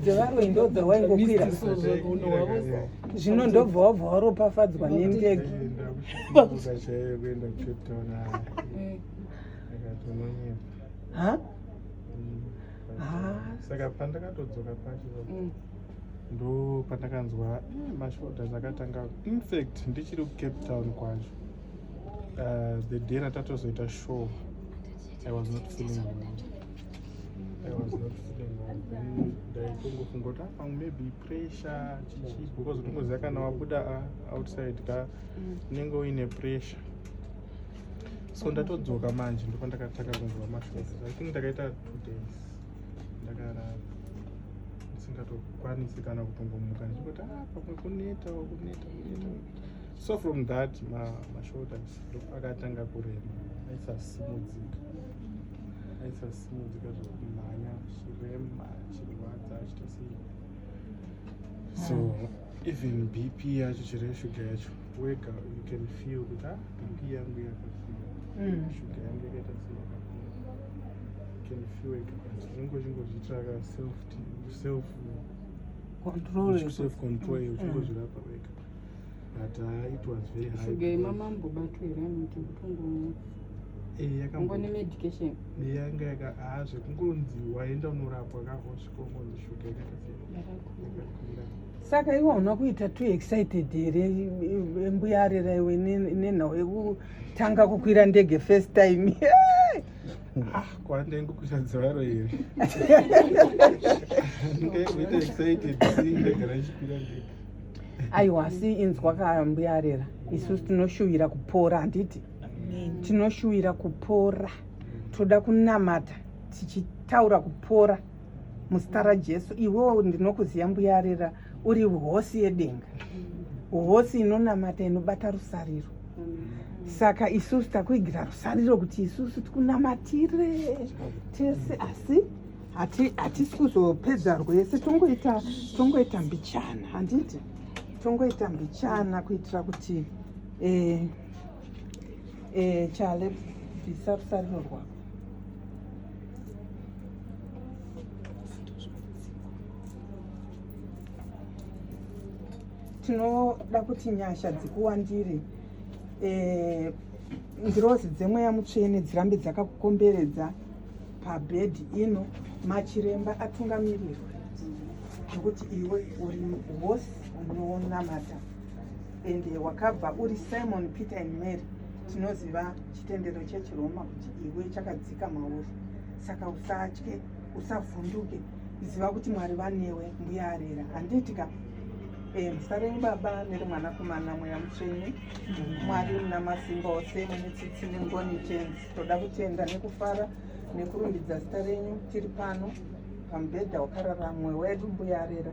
Dzevaroi ndo dzawaingokwira zvino ndobva wabva waropafadzwa nendege. Ha? Saka pandakatodzoka pacho ndo pandakanzwa mashoulders akatanga. In fact, ndichiri kuCape Town kwacho, the day ratatozoita show, I was not feeling well. I was not feeling well. Then ndaitongofunga kuti apa maybe pressure chichi, because unongoziva kana wabuda outside ka, unenge uine pressure. So ndatodzoka manje ndopandakatanga kunzwa mashoulders. I think ndakaita 2 days ndakarara ndisingatokwanisi kana kutongomuka, ndichingoti, "Ah, pamwe kuneta, kuneta, kuneta." So from that mashoulders akatanga kurema, aisasimudzika, aisasimudzika zvekumhanya, chirema, chirwadza, achita sei. So even BP yacho, chire shuga yacho wega you can feel kuti, ah, BP yangu yakakwira, shuga yangu yakaita sei, yakakwira. You can feel wega, but unenge uchingozviitira ka self control. Self control, uchingozvirapa wega, but it was very high. Shuga yemamambobatwa here anoti kutongo ungone medication? Yanga yaka, ha, zvekungonzi waenda unorapwa kakosvika ungonzi shuga yakaita sei, yakakwira. Saka iwe hauna kuita too excited here, mbuya arera, iwe nenhau yekutanga kukwira ndege first time? Ah, kwandaingokwira dzavaro here? Ndingaimboita excited sei ndagara ndichikwira ndege? Aiwa, asi inzwa ka, mbuya arera, isusu tinoshuvira kupora, handiti? Tinoshuvira kupora. Toda kunamata tichitaura kupora muzita raJesu. Iwewo ndinokuziva, mbuya arera, uri hosi yedenga, hosi inonamata, inobata rusariro. Saka isusu takuigira rusariro kuti isusu tikunamatire tese, asi hatisi kuzopedza rwese. Tongoita mbichana, handiti? Tongoita mbichana kuitira kuti chale bvisa rusariro rwako. Tinoda kuti nyasha dzikuwandire, ngirozi dzemweya mutsvene dzirambe dzakakukomberedza pabhedhi ino, machiremba atungamirirwe, nokuti iwe uri hosi unonamata, ende wakabva uri Simon Peter and Mary. Tinoziva chitendero chechiroma kuti iwe chakadzika mauri. Saka usatye, usavhunduke, ziva kuti Mwari vanewe, mbuya arera, handiti ka? Muzita renyu Baba neremwanakomana, Mweya Mutsvene. Mwari muna masimba ose, mune tsitsi nengoni, tenzi, toda kutenda nekufara nekurumbidza zita renyu. Tiri pano pamubhedha wakarara mumwe wedu, mbuya arera.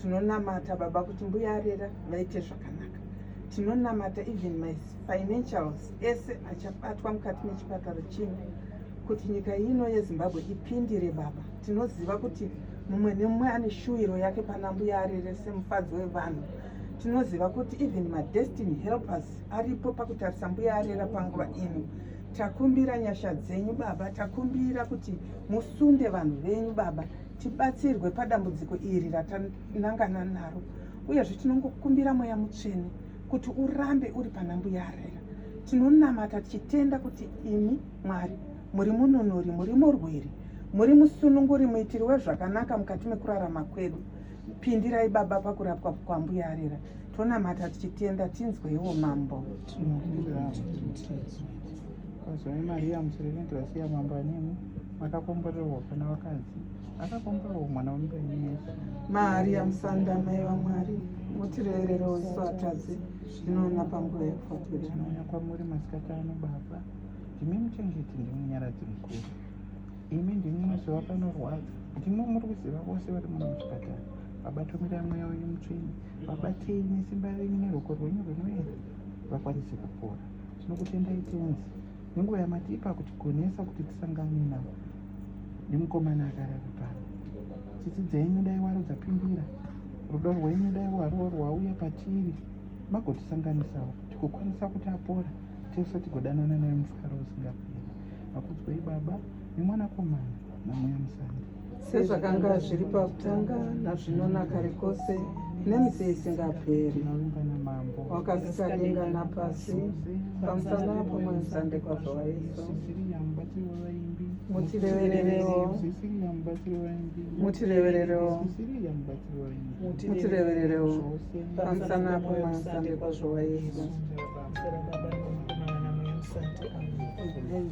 Tinonamata, Baba, kuti mbuya arera vaite zvakanaka. Tinonamata even my financials ese achabatwa mukati mechipatara chino, kuti nyika ino yeZimbabwe ipindire. Baba, tinoziva kuti mumwe nemumwe ane shuwiro yake pana mbuya arere semufadzi wevanhu. Tinoziva kuti even madestiny helpers aripo pakutarisa mbuya arera panguva ino. Takumbira nyasha dzenyu, Baba. Takumbira kuti musunde vanhu venyu, Baba, tibatsirwe padambudziko iri ratanangana naro. Uyezve tinongokumbira Mweya Mutsvene kuti urambe uri pana mbuya arera. Tinonamata tichitenda kuti imi, Mwari, muri mununuri, muri murwiri, muri musununguri, muitiri wezvakanaka mukati mekurarama kwedu. Pindirai, Baba, pakurapwa kwambuya arera. Tonamata tichitenda, tinzweiwo, Mambo. Kwazivai Mariya, musoro negrasiya, Mambo anemi, makakomborerwa pana vakadzi, akakomborerwa mwana wemimba yenyu Yesu. Mariya musanda, mai vaMwari, mutirevererewo isu atadzi, zvino panguva yekufa kwedu. Tinouya kwamuri masikati ano, Baba. Ndimi muchengeti, ndimi munyaradzi mukuru. Imi ndimi munoziva panorwadza, ndimi muri kuziva vose vari muno muchipatara. Baba, tumirai Mweya wenyu Mutsvene, vabatei nesimba renyu neruoko rwenyu runoera, vakwanise kupora. Tinokutendai, Tenzi, nenguva yamatipa kutigonesa kuti tisangane navo nemukomana akarara pano. Tsitsi dzenyu dai waro dzapindira, rudo rwenyu dai waro rwauya patiri, magotisanganisawo tigokwanisa kuti apora, tese tigodanana naye mufaro usingaperi. Makudzwei Baba nemwanakomana naMweya Musande. Sezvakanga zviri pakutanga, nazvino nakare kose, nemisi isingaperi. Tinovimba namambo. Wakasika denga napasi, pamusana pomwe musande kwazvo waIsu. Sisiriya mubatsiri wavaimbi. Mutirevererewo. Sisiriya mubatsiri wavaimbi. Mutirevererewo. Sisiriya mubatsiri wavaimbi. Mutirevererewo. Zvose. Pamusana pomwe musande kwazvo waIsu. Baba, Baba, Nomwana, Mweya Musantu. Amen.